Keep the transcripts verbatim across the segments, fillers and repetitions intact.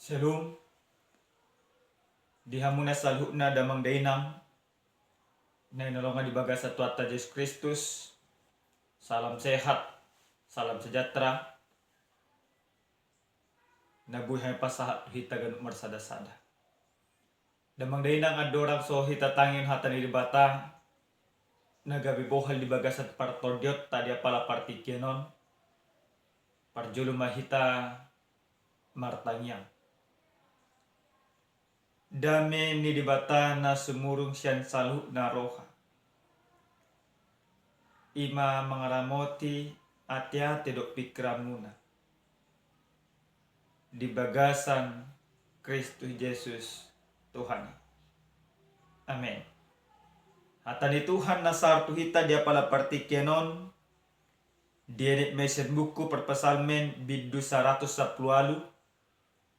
Shalom. Di hamuna saluhutna damang dainang na hinaholongan di bagasan Tuhanta Jesus Kristus. Salam sehat, salam sejahtera. Na boi hami pasahat tu hita ganup marsada-sada. Damang dainang, andorang so hita tangihon hata ni Debata na gabe bohal di bagasan partondionta di apala partingkian on, parjolo ma hita martangiang. Dame ni Debata na sumurung sian saluhutna roha, i ma mangaramoti ateate dohot pingkiranmuna di bagasan Kristus Jesus Tuhan i. Amen. Hata ni Tuhan na sahat tu hita di apala partingkian on dienet ma i sian buku Parpsalmen bindu saratus sampulu ualu,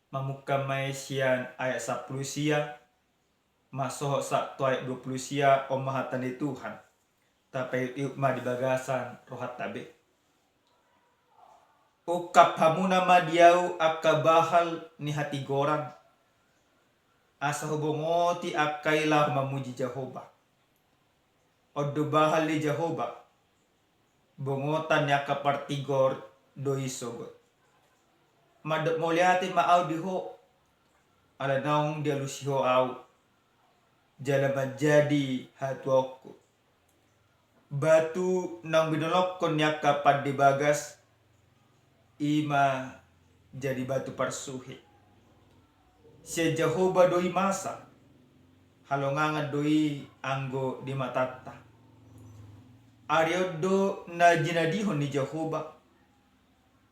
mamungka ma i sian ayat sampulu sia, masohot sahat tu ayat dua pulu sia. On ma hata ni Tuhan. Tapaihut-ihut ma di bagasan rohanta be. Ungkap hamuna ma di ahu angka bahal ni hatigoran, asa hubongoti angka i laho mamuji Jahowa. On do bahal ni Jahowa, bongotan ni angka partigor do i sogot. Mandok mauliate ma ahu di ho, ala naung dialusi ho ahu, jala manjadi hatuaonku. Batu naung binolongkon ni angka pande bagas, i ma jadi batu parsuhi. Sian Jahowa do i masa, halongangan do i anggo di matanta. Ari on do na jinadihon ni Jahowa,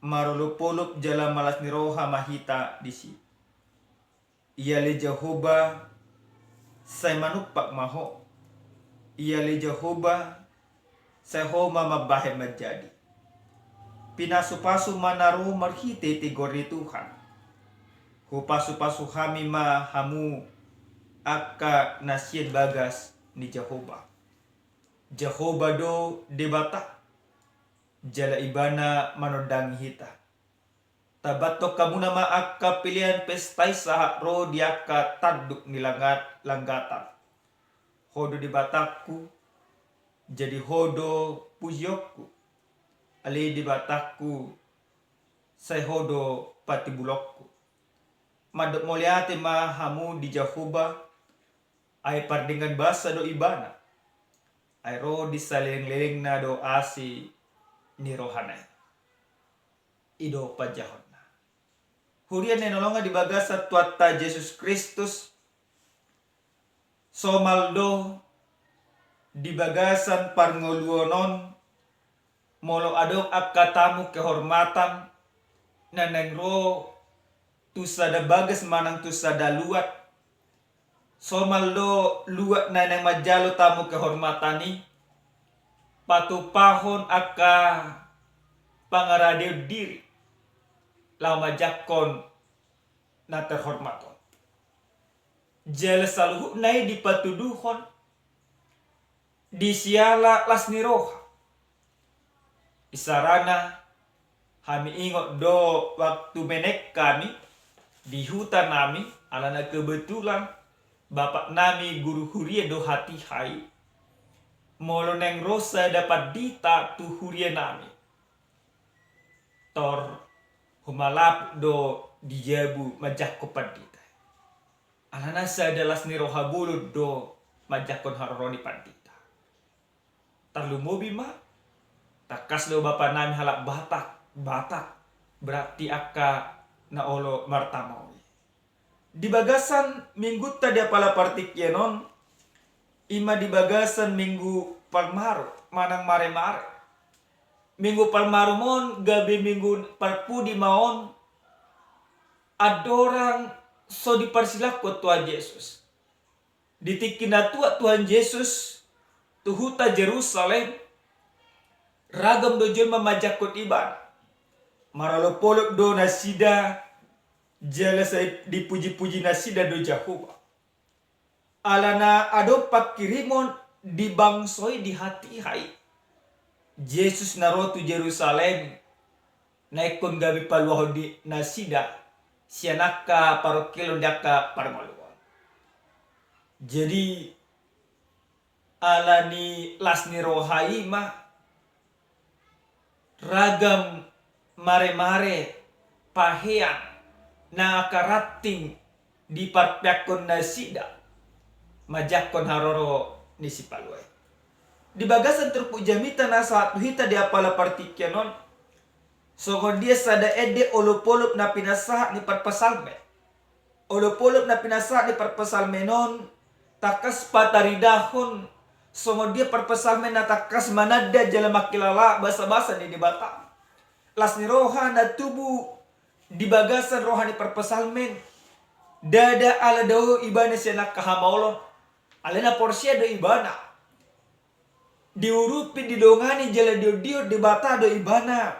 marolopolop jala malas ni roha ma hita disi. Ia ale Jahowa, sai manumpak ma ho. Ia ale Jahowa, sai ho ma mambahen manjadi. Pinasupasu ma na ro marhite tigor ni Tuhan. Hupasupasu hami ma hamu angka na sian bagas ni Jahowa. Jahowa do Debata, jala Ibana manondangi hita. Tabantok hamuna ma angka pelean pesta i sahat ro di angka tanduk ni langgat-, langgatan. Ho do Debatangku, jadi ho do pujionku. Ale Debatangku, sai ho do patibulonku. Mandok mauliate ma hamu di Jahowa, ai pardenggan basa do Ibana. Ai ro di saleleng-lelengna do asi ni rohana i. I do panjahonna. Huria na hinaholongan di bagasan Tuhanta Jesus Kristus, somal do di bagasan parngoluon on, molo adong angka tamu kehormatan na naeng ro tu sada bagas manang tu sada luat, somal do luat na naeng manjalo tamu kehormatan i, patupahon angka pangaradeon diri laho manjangkon na terhormat on. Jala saluhutna i dipatuduhon di siala las ni roha. Isarana, hami ingot do waktu menek hami di huta nami, alana kebetulan bapak nami guru huria do hatiha i. Molo naeng ro sada pandita tu huria nami, tor humalaput do di jabu manjangkon pandita. Alana sada las ni roha bolon do manjangkon haroro ni pandita. Tarlumobi ma, tangkas do bapa nami halak Batak, Batak, berarti angka na olo martama i. Di bagasan minggunta di apala partingkian on, i ma di bagasan Minggu Palmarum, manang Mare-mare. Minggu Palmarum on gabe minggu parpudi ma on, andorang so diparsilangkon Tuhan Jesus. Di tingki na tuat Tuhan Jesus tu huta Jerusalem, ragam do jolma manjangkon Ibana. Marolopolop do nasida, jala sai dipujipuji nasida do Jahowa. Alana adong pangkirimon di bangso i di hatiha i. Jesus na ro tu Jerusalem, na ingkon gabe paluahon ni nasida sian angka parungkilon di angka parngoluon. Jadi, ala ni las ni roha i ma ragam maremare pahean na angka ranting diparpeakkon nasida manjangkon haroro ni Sipalua i. Di bagasan turpuk jamita na sahat tu hita di apala partingkian on, songon dia sada ende olopolop na pinasahat ni parpsalmen. Olopolop na pinasahat ni parpsalmen on tangkas pataridahon songon dia parpsalmen na tangkas mananda jala mangkilala basabasa ni Debata. Las ni roha na tubu di bagasan roha ni parpsalmen, ndada ala dao ibana sian angka hamaolon, alai na porsea do ibana. Diurupi, didongani jala diondihon Debata do ibana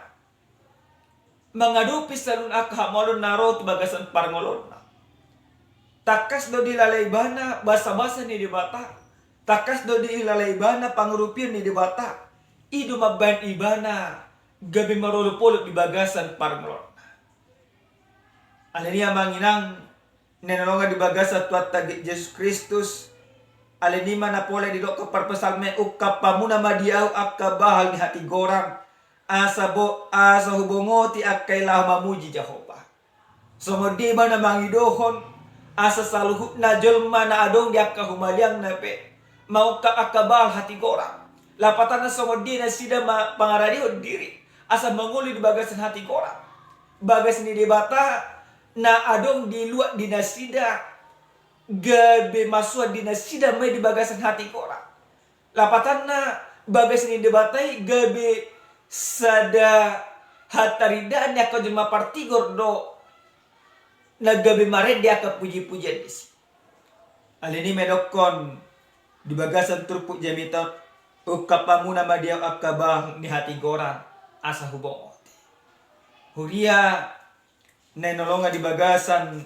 mangadopi saluhut angka hamaolon na ro tu bagasan parngoluonna. Tangkas do dihilala ibana basabasa ni Debata. Tangkas do dihilala ibana pangurupion ni Debata. I do mambahen ibana gabe marolopolop di bagasan parngoluonna. Alani i, amang inang, na hinaholongan di bagasan Tuhanta Jesus Kristus, alani i ma na pola didok parpsalmen, ungkap hamuna ma di ahu angka bahal ni hatigoran, asa bo-, asa hubongoti angka i laho mamuji Jahowa. Songon dia ibana mangidohon asa saluhutna jolma na adong di angka humaliangna pe maungkap angka bahal hatigoran. Lapatanna songon dia nasida ma-, pangaradehon diri asa mangolu di bagasan hatigoran. Bagas ni Debata na adong di luat di nasida, gabe masuan di nasida ma i di bagasan hatigoran. Lapatanna, bagas ni Debata i gabe sada hataridaan ni angka jolma partigor do na gabe marende angka pujipujian disi. Alani i ma didokhon di bagasan turpuk jamita on, ungkap hamuna ma di ahu angka bahal ni hatigoran, asa hubongoti. Huria na hinaholongan di bagasan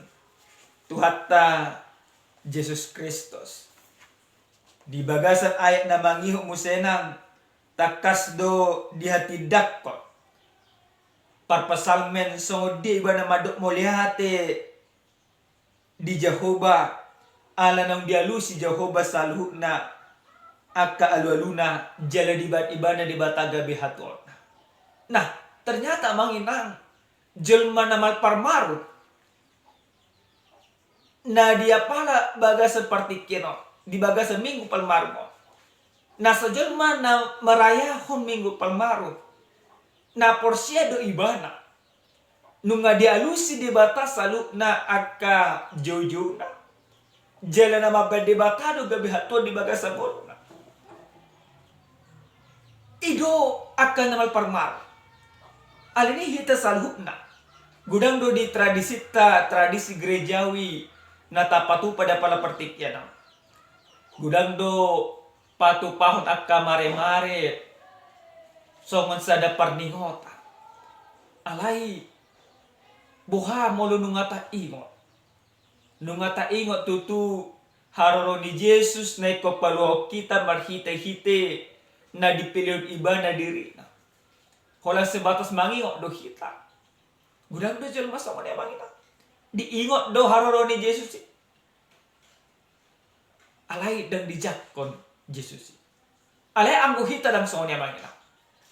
Tuhanta Jesus Kristus. Di bagasan ayat na mangihut muse nang, tangkas do dihatindangkon parpsalmen songon dia ibana mandok mauliate di Jahowa, ala naung dialusi Jahowa saluhutna angka alualuna, jala dibahen ibana Debata gabe hatuaonna. Nah, ternyata, amang inang, jolma na malparmarup na di apala bagasan partingkian on, di bagasan Minggu Palmarup on, na so jolma na marayahon Minggu Palmarup, na porsea do ibana nunga dialusi Debata saluhutna angka joujouna, jala na mambahen Debata do gabe hatuaon di bagasan ngoluna. I do angka na malparmarup. Alani i hita saluhutna, godang do di tradisinta, tradisi gerejawi na tapatupa di apala partingkian on. Godang do patupahon angka maremare songon sada parningotan. Alai boha molo nunga taingot? Nunga taingot tutu haroro ni Jesus na ingkon paluahon hita marhitehite na dipelehon ibana dirina. Holan sebatas mangingot do hita. Godang do jolma songon i, amang inang. Diingot do haroro ni Jesus i, alai ndang dijangkon Jesus i. Alai anggo hita ndang songon i, amang inang.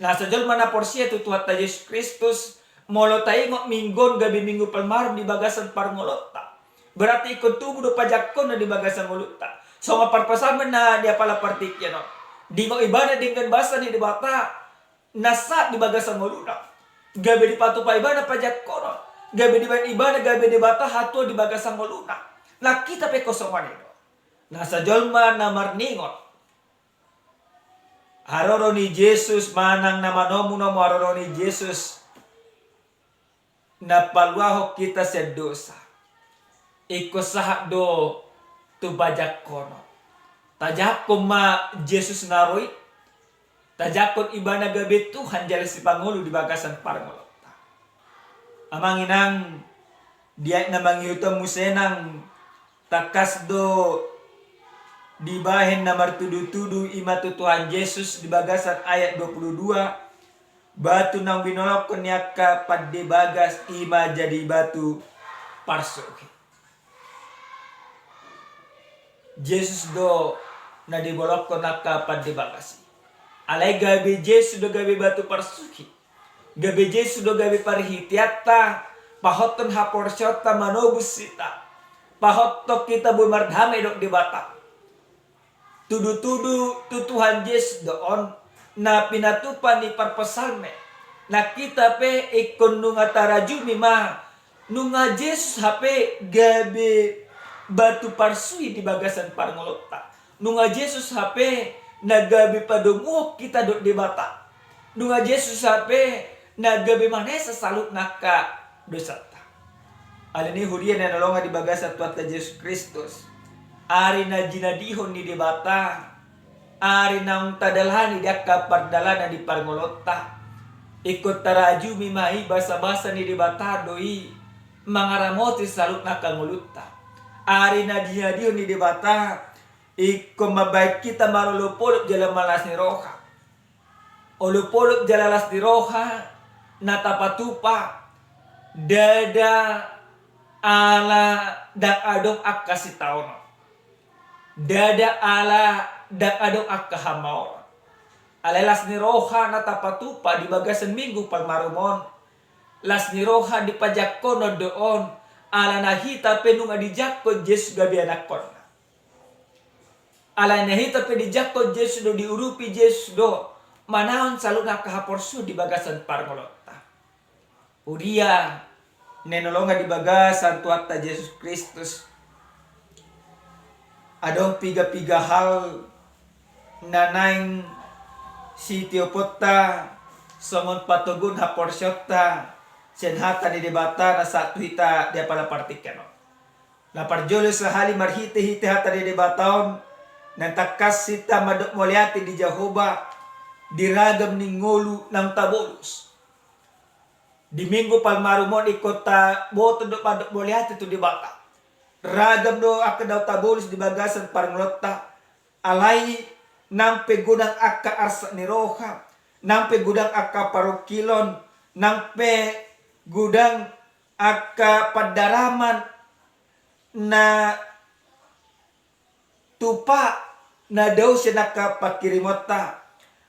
Na so jolma na porsea tu Tuhanta Jesus Kristus, molo taingot Minggu on gabe Minggu Palmarup di bagasan parngoluonta, berarti ingkon tubu do pajangkoonna di bagasan ngolunta. Songon parpsalmen na di apala partingkian on, diingot ibana denggan basa ni Debata na sahat di bagasan ngoluna, gabe dipatupa ibana pajangkonon, gabe dibahen ibana gabe Debata hatuaon di bagasan ngoluna. Nang hita pe ingkon songon i do. Na so jolma na marningot haroro ni Jesus manang na manomunomu haroro ni Jesus na paluahon hita sian dosa, ingkon sahat do tu pajangkonon. Tajangkon ma Jesus na ro i, tajangkon ibana gabe Tuhan jala sipangolu di bagasan parngoluonta. Amang inang, di ayat na mangihut on muse nang, tangkas do dibahen na martudutudu i ma tu Tuhan Jesus di bagasan ayat dua puluh dua, batu naung binolongkon ni angka pande bagas i ma jadi batu parsuhi. Jesus do na dibolongkon angka pan di bagas i. Alai gabe Jesus do gabe batu parsuhi. Gabe Jesus do gabe parhiteanta pahothon haporseaonta manobus hita. Pahothon hita boi mardame dohot Debata. Tudutudu tu Tuhan Jesus do on na pinatupa ni parpsalmen. Na hita pe ingkon nunga tarajumi ma nunga Jesus hape gabe batu parsuhi di bagasan parngoluonta. Nunga Jesus hape na gabe padomuhon hita dohot Debata. Nunga Jesus hape na gabe manesa saluhutna angka dosanta. Alani i huria na hinaholongan di bagasan Tuhanta Jesus Kristus, ari na jinadihon ni Debata, ari naung tadalani di angka pardalanan di parngoluonta, ingkon tarajumi ma i, basabasa ni Debata do i mangaramoti saluhutna angka ngolunta. Ari na jinadihon ni Debata, ingkon mambahen hita marolopolop jala marlas ni roha. Olopolop jala las ni roha na tapatupa, ndada ala ndang adong angka sitaonon, ndada ala ndang adong angka hamaolon. Alai las ni roha na tapatupa di bagasan Minggu Palmarum on, las ni roha di pajangkonon do on, ala na hita pe nunga dijangkon Jesus gabe anakkonna. Alai na hita pe dijangkon Jesus do, diurupi Jesus do manaon saluhutna angka haporsuhon di bagasan parngoluonta. Huria na hinaholongan di bagasan Tuhanta Jesus Kristus, adong piga-piga hal na naeng sitioponta songon patoguhon haporseaonta sian hata ni Debata na sahat tu hita di apala partingkian on. Na parjolo sahali marhitehite hata ni Debata on, naeng tangkas hita mandok mauliate di Jahowa di ragam ni ngolu naung tabolus. Di Minggu Palmarum on ingkon taboto do mandok mauliate tu Debata. Ragam do angka naung tabolus di bagasan parngoluonta. Alai nang pe godang angka arsak ni roha, nang pe godang angka parungkilon, nang pe godang angka pandaraman na tupa na dao sian angka pangkirimonta.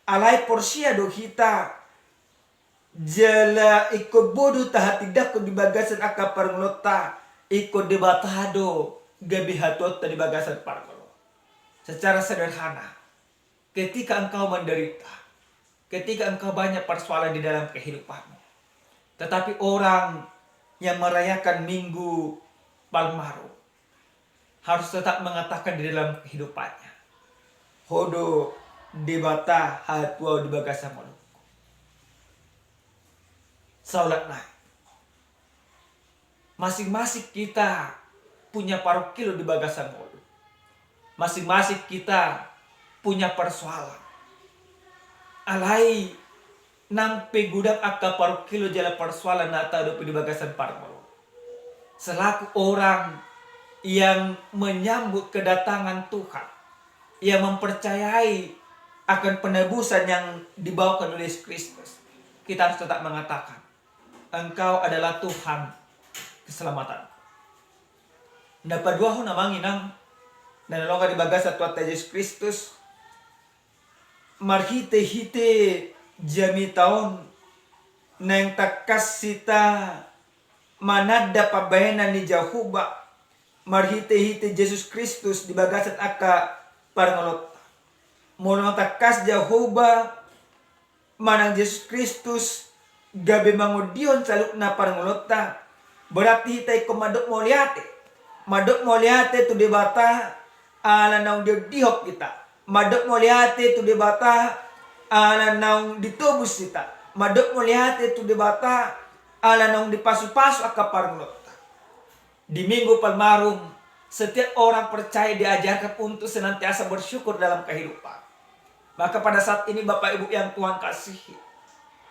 Alai porsea do hita jala ingkon boi do tahatindangkon di bagasan angka parngoluonta, ingkon Debata do gabe hatuaonta di bagasan parngoluon. Secara sederhana, ketika engkau menderita, ketika engkau banyak persoalan di dalam kehidupanmu, tetapi orang yang merayakan Minggu Palmarum harus tetap mengatakan di dalam kehidupannya, "Ho do Debata hatuaon di bagasan ngolungku." Saolat nai, masing-masing kita punya parungkilon di bagasan ngolu. Masing-masing kita punya persoalan. Alai nang pe godang angka parungkilon jala persoalan na tahadopi di bagasan parngoluon, selaku orang yang menyambut kedatangan Tuhan, yang mempercayai akan penebusan yang dibawakan oleh Yesus Kristus, kita harus tetap mengatakan, "Engkau adalah Tuhan keselamatan." Na paduahon, amang inang na hinaholongan di bagasan Tuhanta Jesus Kristus, marhitehite jamita on naeng tangkas hita mananda pambahenan ni Jahowa marhitehite Jesus Kristus di bagasan angka parngoluonta. Molo tangkas Jahowa manang Jesus Kristus gabe mangondihon saluhutna parngoluonta, berarti hita ingkon mandok mauliate. Mandok mauliate tu Debata ala naung diondihon hita. Mandok mauliate tu Debata ala naung ditobus hita. Mandok mauliate tu Debata ala naung dipasupasu angka parngoluonta. Di Minggu Palmarum, setiap orang percaya diajarkan untuk senantiasa bersyukur dalam kehidupan. Maka pada saat ini, Bapak Ibu yang Tuhan kasihi,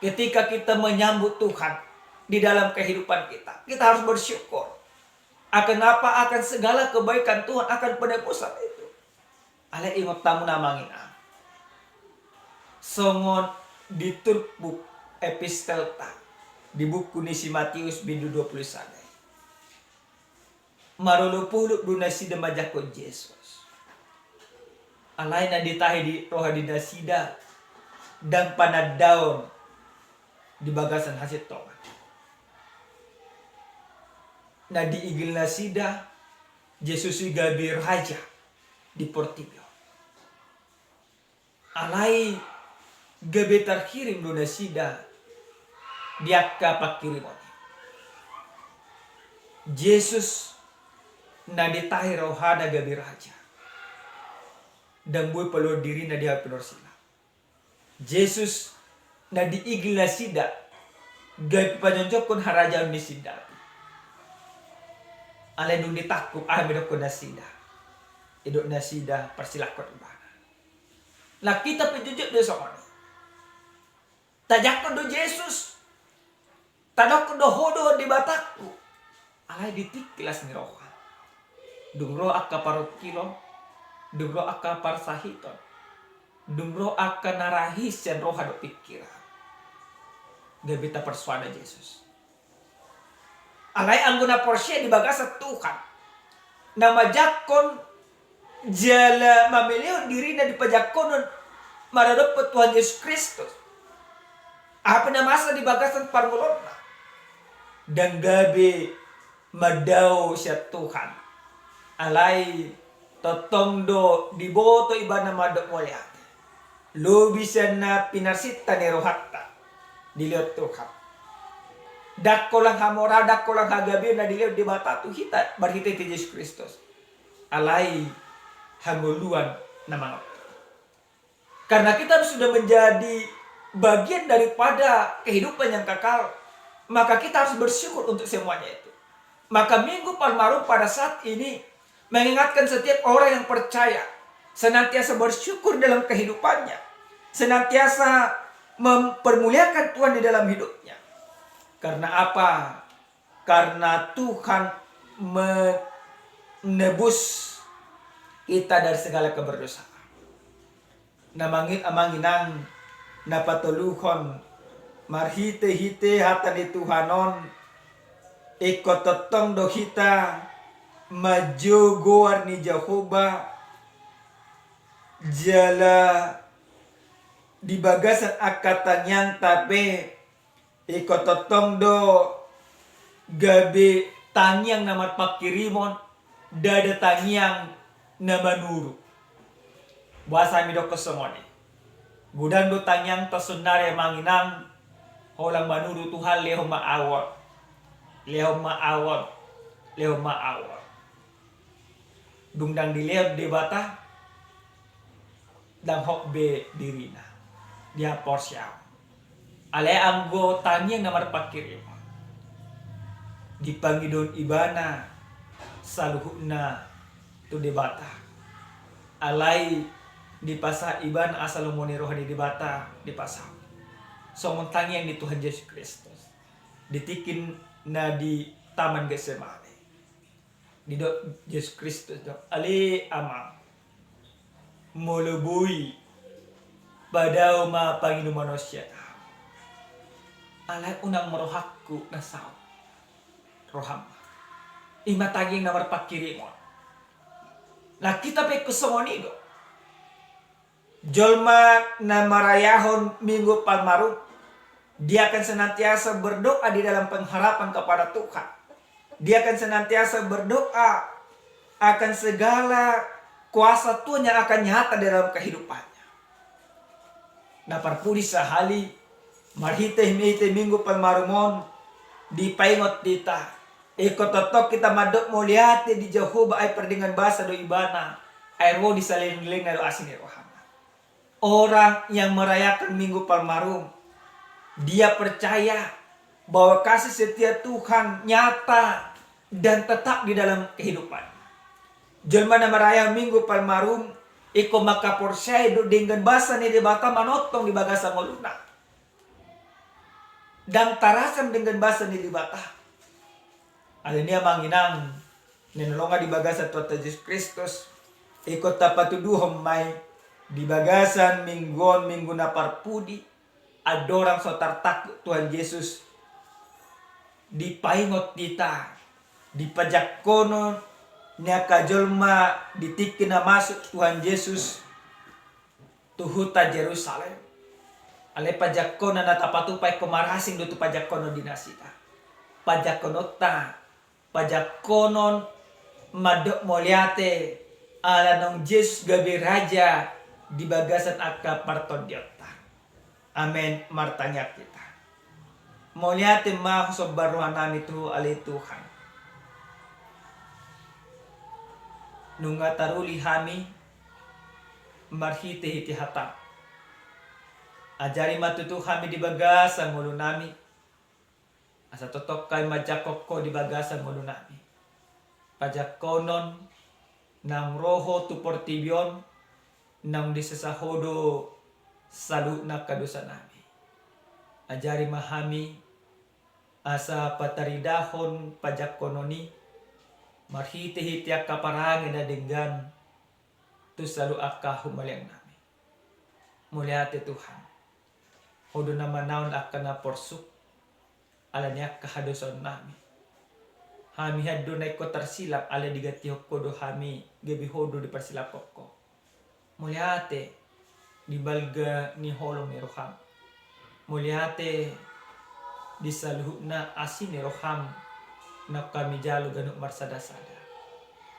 ketika kita menyambut Tuhan di dalam kehidupan kita, kita harus bersyukur. Akan apa? Akan segala kebaikan Tuhan, akan penebusan itu. Alai ingot hamu, amang inang, songon di turpuk epistelta di buku ni si Matius bindu dua pulu sada i, marolopolop do nasida manjangkon Jesus. Alai na ditahi di roha ni nasida ndang panandaon di bagasan hasintongan. Na diigil nasida, Jesus i gabe raja di portibi on. Alai gabe tarhirim do nasida di angka panghirimon i. Jesus na ditahi rohana gabe raja, ndang boi paluahon dirina di hau pinorsila. Jesus na diigil nasida gabe pajongjongkon harajaon ni si Daud. Alai dung ditangkup, aha ma didokkon nasida? Didok nasida, parsilangkon ibana. Nah, hita pe jotjot do songon i. Tajangkon do Jesus, tadokkon do, "Ho do Debatangku." Alai di tingki las ni roha, dung ro angka parungkilon, dung ro angka parsahiton, dung ro angka na ra hisian roha dohot pingkiran, gabe taparsoada Jesus. Alai anggo na porsea di bagasan Tuhan, na manjangkon jala mamelehon dirina di pajangkonon maradophon Tuhan Jesus Kristus, aha pe na masa di bagasan parngoluonna, ndang gabe mandao sian Tuhan. Alai tongtong do diboto ibana mandok mauliate. Lobi sian na pinarsinta ni rohanta dilehon Tuhan. Ndang holan hamoraon, ndang holan hagabeon na dilehon Debata tu hita marhitehite Jesus Kristus, alai hangoluan na manontok. Karena kita sudah menjadi bagian daripada kehidupan yang kekal, maka kita harus bersyukur untuk semuanya itu. Maka Minggu Palmarum pada saat ini mengingatkan setiap orang yang percaya senantiasa bersyukur dalam kehidupannya, senantiasa mempermuliakan Tuhan di dalam hidupnya. Karena apa? Karena Tuhan menebus kita dari segala keberdosaan. Na mangihut, amang inang, na patoluhon, marhitehite hata ni Tuhan on, ingkon tongtong do hita manjou goar ni Jahowa, jala di bagasan angka tangiangta pe, ingkon tongtong do gabe tangiang na marpanghirimon, ndada tangiang na manuru. Boasa hami dokkon songon i? Godang do tangiangta saonari, amang inang, holan manuru Tuhan, lehon ma ahu on, lehon ma ahu on, lehon ma ahu on. Dung ndang dilehon Debata, ndang hot be dirina, dihaporseai. Alai anggo tangiang na marpanghirimon, dipangidohon ibana saluhutna tu Debata. Alai dipasahat ibana asa lomo ni roha ni Debata dipasahat. Songon tangiang ni Tuhan Jesus Kristus di tingki na di Taman Getsemane. Didok Jesus Kristus do, "Ale Amang, molo boi, padao ma pangidoman on sian ahu. Alai unang ma rohangku, na saut roham ma." I ma tangiang na marpanghirimon. Nah, hita pe ingkon songon i do. Jolma na marayahon Minggu Palmarum, dia akan senantiasa berdoa di dalam pengharapan kepada Tuhan. Dia akan senantiasa berdoa akan segala kuasa Tuhan yang akan nyata di dalam kehidupannya. Na parpudi sahali, marhite, marhite Minggu Palmarum on, dipaingot hita, ingkon tongtong hita mandok mauliate di Jahowa, ai pardenggan basa do ibana, ai ro di salelenglelengna do asi ni rohana. Orang yang merayakan Minggu Palmarum, dia percaya bahwa kasih setia Tuhan nyata dan tetap di dalam kehidupannya. Jolma na marayahon Minggu Palmarum, ingkon mangkaporseai do denggan basa ni Debata manongtong di bagasan ngoluna. Ndang tarasam denggan basa ni Debata. Alani i, amang inang, na hinaholongan di bagasan Tuhanta Jesus Kristus, ingkon tapatuduhon ma i, di bagasan Minggu on, Minggu na parpudi, andorang so tartangkup Tuhan Jesus, dipaingot hita di pajangkonon ni angka jolma di tingki na masuk Tuhan Jesus tu huta Jerusalem. Alai pajangkonon na tapatupa ingkon marasing do tu pajangkonon di nasida. Pajangkononta, pajangkonon mandok mauliate ala naung Jesus gabe raja di bagasan angka partondionta. Amen. Martangiang hita. Mauliate ma husomba roha nami tu Ho ale Tuhan. Nunga taruli hami marhite-hite hataM. Ajari ma tutu hami di bagasan ngolu nami, asa tongtong hami manjangkon Ho di bagasan ngolu nami. Pajangkonon naung ro Ho tu portibi on, naung disesa Ho do saluhutna angka dosa nami. Ajari ma hami asa pataridahon pajangkonon i marhite-hite angka parange na denggan tu saluhut angka humaliang nami. Mauliate Tuhan. Ho do na manaon angka na porsuk ala ni angka hadosaon nami. Hami hian do na ingkon tarsilap, alai digantihon Ho do hami, gabe Ho do diparsilapkon Ho. Mauliate di balga ni holong ni rohaM. Mauliate di saluhutna asi ni rohaM naung hami jalo ganup marsada-sada.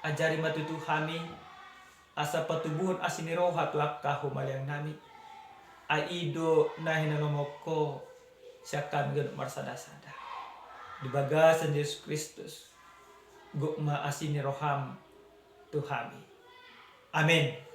Ajari ma tutu hami asa patubuhon asi ni roha tu angka humaliang nami. Ai i do na hinalomohon Ho sian hami ganup marsada-sada. Di bagasan Jesus Kristus, gok ma asi ni rohaM tu hami. Amen.